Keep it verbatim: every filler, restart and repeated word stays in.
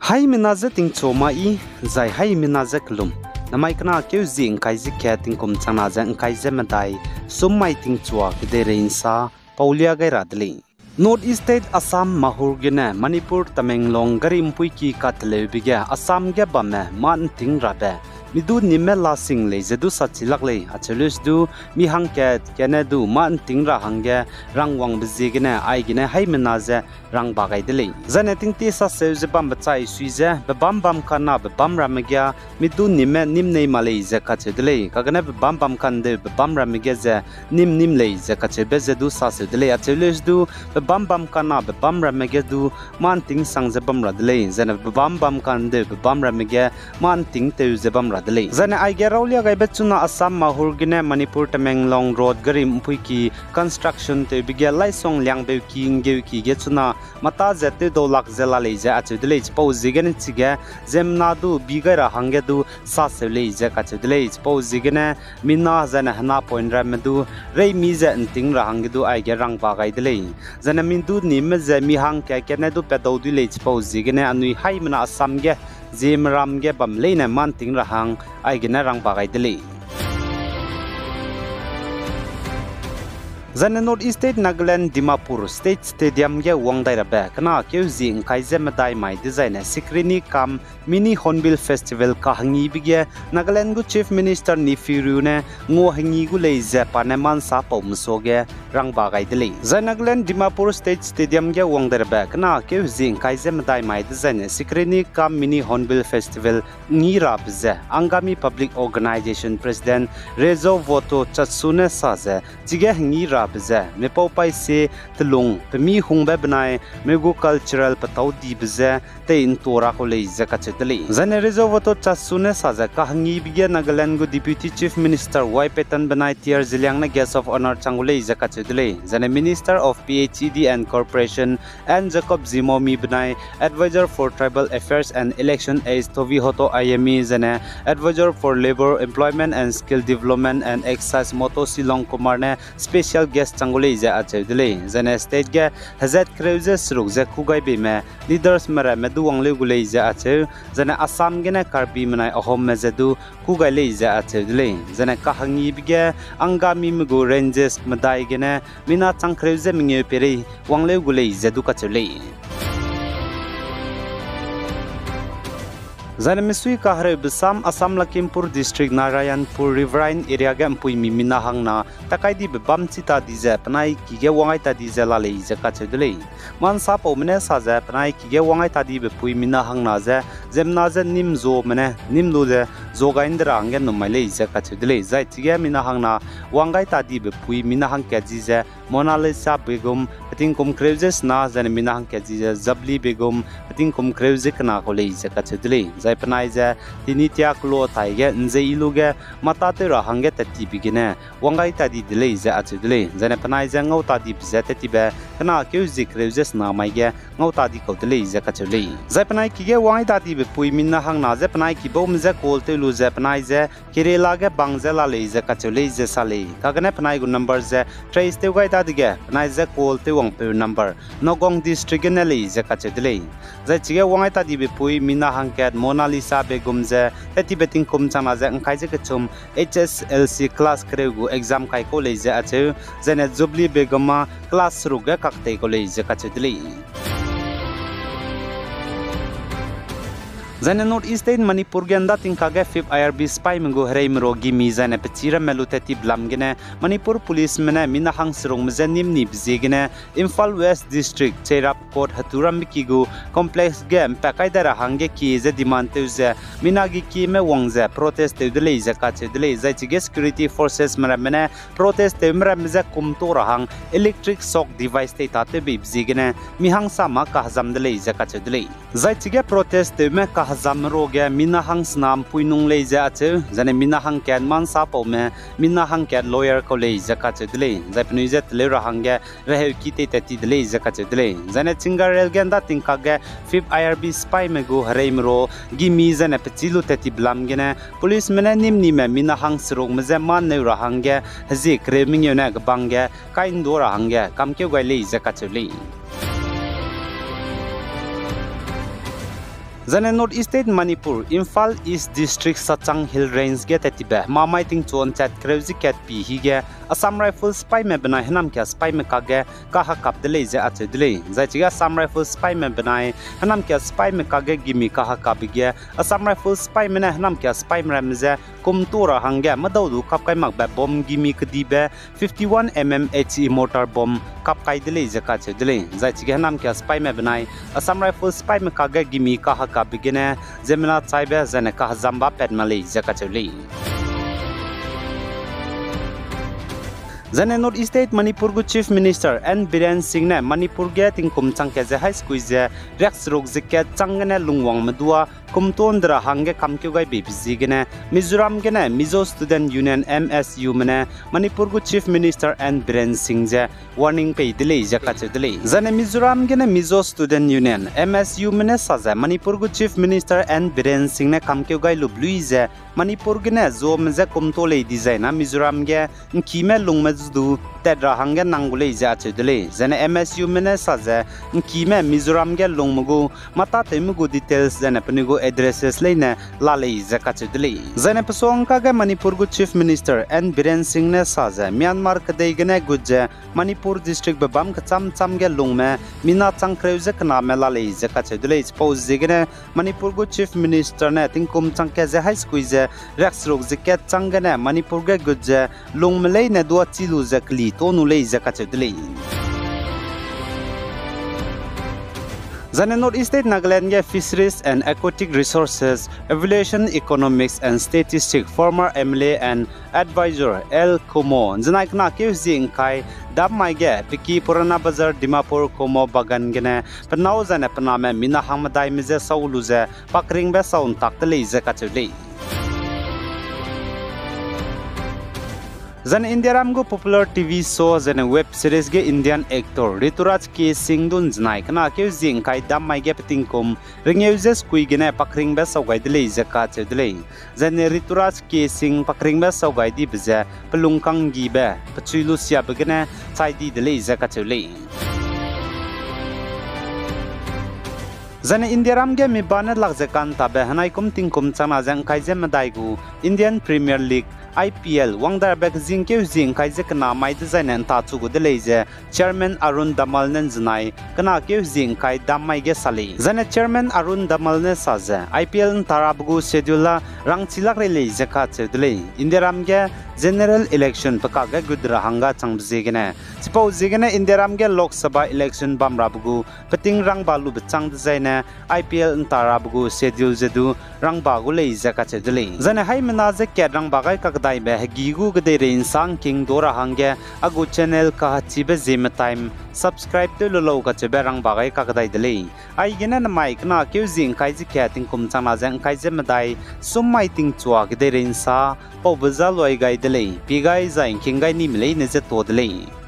Haimena je tingchua ma i, zai haimena je kelum. Namai kena keu zi ngkai ze kat tingkum changna ze ngkai ze medai, sum mai tingchua kedeirei nsa, paulia gai ra de lei. North East State Assam Mahur gene Manipur Tamenglong gari mpuiki kateleube ge Assam ge bamme mâ nting rabe, mi du nime lasing lei ze du sachi lak lei, acheu leuse du, mi hangkat kene du mâ nting ra hangge rangwangbe ziegene aigene haimena ze rangba gai de lei. Zaine tingtie saseu ze bambe chai sui ze, bebâm bam kanabe bâm ramme ge, mi du nime nîm nei ma lei ze kacheu de lei. Kagene bebâm bam kandeube bâm ramme ge ze, nîm nîm lei ze kacheube ze du saseu de lei. Acheu leuse du, bebâm bam kanabe bâm ramme ge du, mâ nting sang ze bam ra de lei. Zaine bebâm bam kandeube bâm ramme ge, mâ nting tew ze bam ra de lei. Zaine aige raulia gaibe chuna Assam Mahur gene Manipur Tamenglong Road gari mpuiki construction tewbe ge Laisong Liangbeuki Nggeuki ge chuna mata ze tewdau lak ze la lei ze acheu de lei. Chipau ziegene chige ziemmena du bi gai ra hangge du saseu lei ze kacheu de lei. Chipau ziegene mina zaine hena point ramme du reimi ze nting ra hangge du aige rangba gai de lei. Zaine mi du nime ze mi hangkat kene du patdau dui lei. Chipau ziegene anui haimena Assam ge, ziemmeram ge bam leine mâ nting ra hang aigene rangba gai de lei. Zaine North East State Nagaland Dimapur State Stadium ge wang dai rabe kena keu zi ngkai ze medai mai dezaine Sikrini kam Mini Hornbill Festival kahengibe ge Nagaland gu Chief Minister Neiphiu Rio ne ngua hengi gu lei ze pa ne mâ nsa pau mesuage rangba gai de lei. Zai Nagaland Dimapur State Stadium ge wang dai rabe kena keu zi ngkai ze medai mai dezaine Sikrini kam Mini Hornbill Festival ngi rabe ze Angami Public Organisation President Rezovoto Chatsu ne sa ze, chige hengi rabe ze mipau paî sie telung pemi hungbe benai me gu cultural petâu dibe ze tei ntua ra kau lei ze kacheu de lei. Zaine Rezovoto Chatsu ne sa ze kahengibe ge Nagaland gu Deputy Chief Minister Y Patton benai T R Zeliang ne Guest of Honour chang gu lei ze kacheu de lei. Zaine Minister of P H E D and Corporation N Jacob Zhimomi benai Advisor for Tribal Affairs and Election S Tovihoto Ayemi zaine Advisor for Labour, Employment and Skill Development and Excise Motossi Longkumar ne special guest chang gu lei ze acheu de lei. Zaine state ge hezat kereu ze seruk ze kûgaibeime leadersme ramme du wangleu gu lei ze acheu, zaine Assam gene Karbi menai Ahomme ze du kûgai lei ze acheu de lei. Zaine kahengibe ge Angamime gu ranges medai gene mina chang kereu ze mengeu peirei wangleu gu lei ze du kacheu lei. Zaine misui kahereube sam Assam Lakhimpur District Narayanpur Riverine area ge mpuimi mina hangna takaidibe bam chi ta di ze penai ki ge wang gai ta di ze la lei ze kacheu de lei. Mâ nsapaume ne sa ze penai ki ge wang gai ta dibe pui mina hangna ze, ziemmena ze nîm zuame ne nîm lu ze zu gai nde ra hangge nnum mai lei ze kacheu de lei. Zai chige mina hangna wang gai ta dibe pui mina hangkat ji ze Monalisa Begum, petingkum kereu ze sena, zaine mina hangkat ji ze Jabli Begum, petingkum kereu ze kena kau lei ze kacheu de lei. Zai penai ze tinitia kelo tai ge nzei i lu ge mata tew ra hangge tat tibe gene wang gai ta di de lei ze acheu de lei. Zaine penai ze ngau ta dibe ze tat tibe kena keu zie kereu ze sena mai ge ngau ta di kau de lei ze kacheu lei. Zai penai ki ge wang gai ta dibe pui mina hangna ze penai ki baume je call tew lu ze penai ze Kerala ge bang ze la lei ze kacheu lei ze sa lei. Kagene penai gu number ze trace tew gai dadege penai ze call tew wangpeu number Nagaon District gene lei ze kacheu de lei. Zai chige wang gai ta dibe pui mina hangkat Monalisa Begum ze tat tibe tingkum changna ze ngkai ze kechum H S L C class kereu gu exam kai kau lei ze acheu, zaine Jabli Begum â class seruk ge kaktei kau lei ze kacheu de lei. Zaine North East State Manipur ge nda tingka ge Fifth I R B sipaime gu hereime ro gimi zaine pechî ramme lu tat tibe lam gene Manipur policeme ne mina hangserukme je nîm nibe ziegene Imphal West District, Cherrapkot hetu rambe ki gu complex ge mpat kai dai ra hangge kie ze demand tew ze mina ge kieme wang ze protest tew de lei ze kacheu de lei. Zai chige security forcesme ramme ne protest tewme ramme je kum ta ra hang electric shock device tei ta tewbeibe ziegene mi hangsa mâ kahezam de lei ze kacheu de lei. Zai chige protest tewme kahezam ruage mina hangsena mpui nung lei ze acheu, zaine mina hangkat mâ nsapaume, mina hangkat lawyer kau lei ze kacheu de lei. Zai penui je teleu ra hangge reheuki tei tat ti de lei ze kacheu de lei. Zaine Chingarel ge nda tingka ge Fifth I R B sipaime gu hereime ro gimi zaine pechî lu tat tibe lam gene policeme ne nîm nime mina hangserukme je mâ neu ra hangge hezie kereu mengeu ne kebang ge kai ndu ra hangge kamkeu gai lei ze kacheu lei. Zaine North East State Manipur, Imphal East District Sachang Hill Range ge tat tibe hemamai tingchuan chat kereu ze kat pi hige Assam Rifles sipaime benai hênamkia sipaime kakge kahekap de lei ze acheu de lei. Zai chige Assam Rifles sipaime benai hênamkia sipaime kakge gimi kahekabe ge Assam Rifles sipaime ne hênamkia sipaime ramme je kumtuâ ra hangge medau du kap kai makbe bomb gimi kedibe fifty-one M M H E mortar bomb kap kai de lei ze kacheu de lei. Zai chige hênamkia sipaime benai Assam Rifles sipaime kakge gimi kahekabe gene ziemmena chaibe zaine kahezamba pat mak lei ze kacheu lei. Zaine North East State Manipur gu Chief Minister N Biren Singh ne Manipur ge tingkum chang kat ze hai sekui ze riakseruk ze kat chang gene lungwangme dua kumtuâ de ra hangge kamkeu gai beibe ziegene Mizoram gene Mizo Student Union, M S Ume ne Manipur gu Chief Minister N Biren Singh je warning pei de lei ze kacheu de lei. Zaine Mizoram gene Mizo Student Union, M S Ume ne sa ze Manipur gu Chief Minister N Biren Singh ne kamkeu gai lube lui ze Manipur gene zuame je kumtuâ lei dizai na Mizoram ge ’ngkime lungme du tat ra hangge nang gu lei ze acheu de lei. Zaine M S Ume ne sa ze ’ngkime Mizoram ge lungme gu mâ tâtewme gu details zaine penui gu addresses leine la lei ze kacheu de lei. Zaine pesuang kage Manipur gu Chief Minister N Biren Singh ne sa ze Myanmar kedei gene gut ze Manipur districtbe bam kechâm châm ge lungme mina chang kereu ze kename la lei ze kacheu de lei. Chipau ziegene Manipur gu Chief Minister ne tingkum chang kat ze hai sekui ze riakseruk ze kat chang gene Manipur ge gut ze lungme leine duachi lu ze keli tau nu lei ze kacheu de lei. Zaine North East State Nagaland ge Fisheries and Aquatic Resources, Aviation Economics and Statistics, former M L A and Advisor L Kumo ’nzenai kena keu zie ’ngkai dam mai ge Peki Purana Bazar Dimapur Kumo Bagan gene penâu zaine pename mina hangmedaime je sau lu ze pakringbe sau ’ntak de lei ze kacheu lei. Zaine Indiaram gu popular T V show zaine web series ge Indian actor Rituraj K Singh du ’nzenai kena keu zie ’ngkai dam mai ge petingkum rengeu ze sekui gene pakringbe sau gai de lei ze kacheu de lei. Zaine Rituraj K Singh pakringbe sau gai dibe ze pelungkanggibe, pechui lu siabe gene chai di de lei ze kacheu lei. Zaine Indiaram ge mi ba ne lak ze ka'ntabe henaikum tingkum changna ze ’ngkai ze medai gu Indian Premier League, I P L, wangdarbe kezingkeu zie ’ngkai ze kena mai dezaine ’ntachu gu de lei ze Chairman Arun Dhamal ne ’nzenai kena keu zie ’ngkai dam mai ge sa lei. Zaine Chairman Arun Dhamal ne sa ze, I P L ’ntarabe gu schedule la rangchi lak rei lei ze kacheu de lei. Indiaram ge general election pe kakge gut ra hangge changbe ziegene, chipau ziegene Indiaram ge Lok Sabha election bamrabe gu peting rangba lube chang dezaine, I P L ’ntarabe gu schedule ze du rangba gu lei ze kacheu de lei. Zaine haimena ze kat rangba gai kakdaibe hegî gu kedeirei ’nsa ’ngking du ra hangge a gu channel kahechibe Zeme Time subscribe tew lu lau kacheube rangba gai kakdai de lei. Aigene nemai kena keu zie ’ngkai ze kat tingkum changna ze ’ngkai ze medai sum mai tingchua kedeirei ’nsa paube za luai gai de lei, pie gai zai ’ngking gai nime leine ze ta de lei.